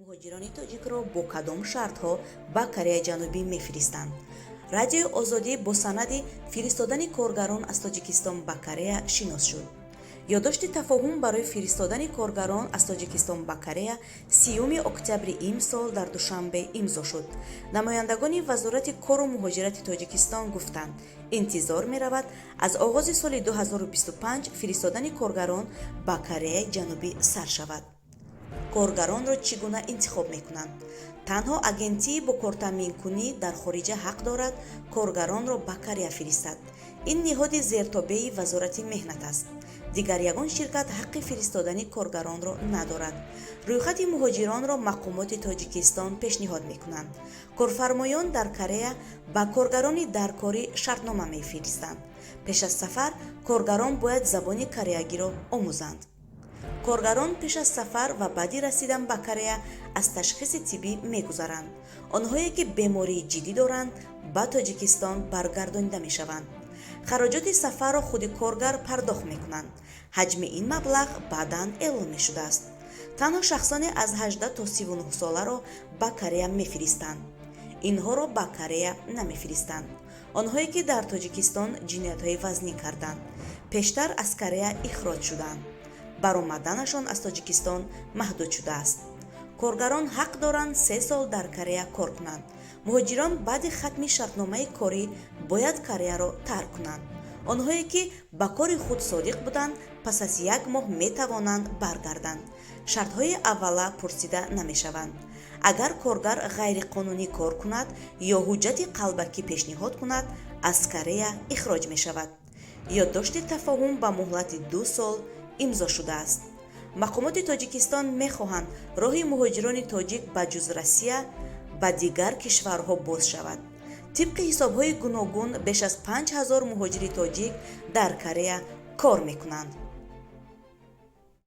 Муҳоҷирони тоҷикро бо кадом шартҳо ба Кореяи Ҷанубӣ мефиристанд? Радиои Озодӣ бо санади фиристодани коргарон аз Тоҷикистон ба Корея шинос шуд. Ёддошти тафоҳум барои фиристодани коргарон аз Тоҷикистон ба Корея 30-юми октябри имсол дар Душанбе имзо шуд. Намояндагони Вазорати кору муҳоҷирати Тоҷикистон гуфтанд, интизор меравад, аз оғози соли 2025 фиристодани коргарон ба Кореяи Ҷанубӣ сар шавад. Коргаронро чӣ гуна интихоб мекунанд? Танҳо агентии бо кортаъминкунӣ дар хориҷа ҳақ дорад коргаронро ба Корея фиристад. Ин ниҳоди зертобеи Вазорати меҳнат аст. Дигар ягон ширкат ҳаққи фиристодани коргаронро надорад. Рӯйхати муҳоҷиронро мақомоти Тоҷикистон пешниҳод мекунанд. Корфармоён дар Корея ба коргарони даркорӣ шартнома мефиристанд. Пеш аз сафар коргарон бояд забони кореягиро омӯзанд. Коргарон пеш аз сафар ва баъди расидан ба Корея аз ташхиси тиббӣ мегузаранд. Онҳое, ки бемории ҷиддӣ доранд, ба Тоҷикистон баргардонида мешаванд. Хароҷоти сафарро худи коргар пардохт мекунанд. Ҳаҷми ин маблағ баъдан эълон мешудааст. Танҳо шахсоне аз 18 то 39 соларо ба Корея мефиристанд. Инҳоро ба Корея намефиристанд: онҳое, ки дар Тоҷикистон ҷиноятҳои вазнин карданд, пештар аз Корея ихроҷ шуданд, баромаданашон аз Тоҷикистон маҳдуд шудааст. Коргарон ҳақ доранд 3 сол дар Корея кор кунанд. Муҳоҷирон баъди хатми шартномаи корӣ бояд Кореяро тарк кунанд. Онҳое, ки ба кори худ содиқ буданд, пас аз як моҳ метавонанд баргарданд. Шартҳои аввала пурсида намешаванд. Агар коргар ғайриқонунӣ кор кунад ё ҳуҷҷати қалбакӣ пешниҳод кунад, аз Корея ихроҷ мешавад. Ёддошти тафоҳум ба муҳлати 2 сол имзо шудааст. Мақомоти Тоҷикистон мехоҳанд, роҳи муҳоҷирони тоҷик ба ҷуз Россия ба дигар кишварҳо боз шавад. Тибқи ҳисобҳои гуногун, беш аз 5000 муҳоҷири тоҷик дар Корея кор мекунанд.